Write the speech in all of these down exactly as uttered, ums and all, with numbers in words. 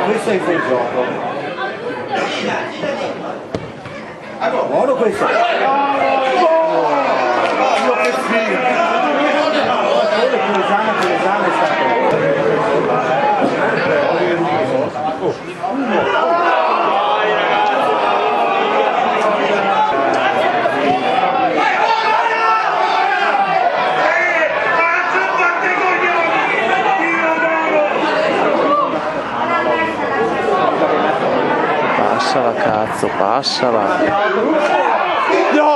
Questo è il fuorigioco. Buono questo. Dio, che sfiga. Quello Curiesano, Curiesano è stato. Pasala, cazo, pasala. No!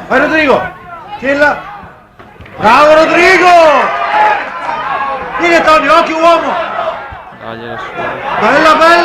Vai, Rodrigo! Cilla! Bravo, Rodrigo! Vieni, Toni, occhio, uomo! Dagliela su. Bella, bella!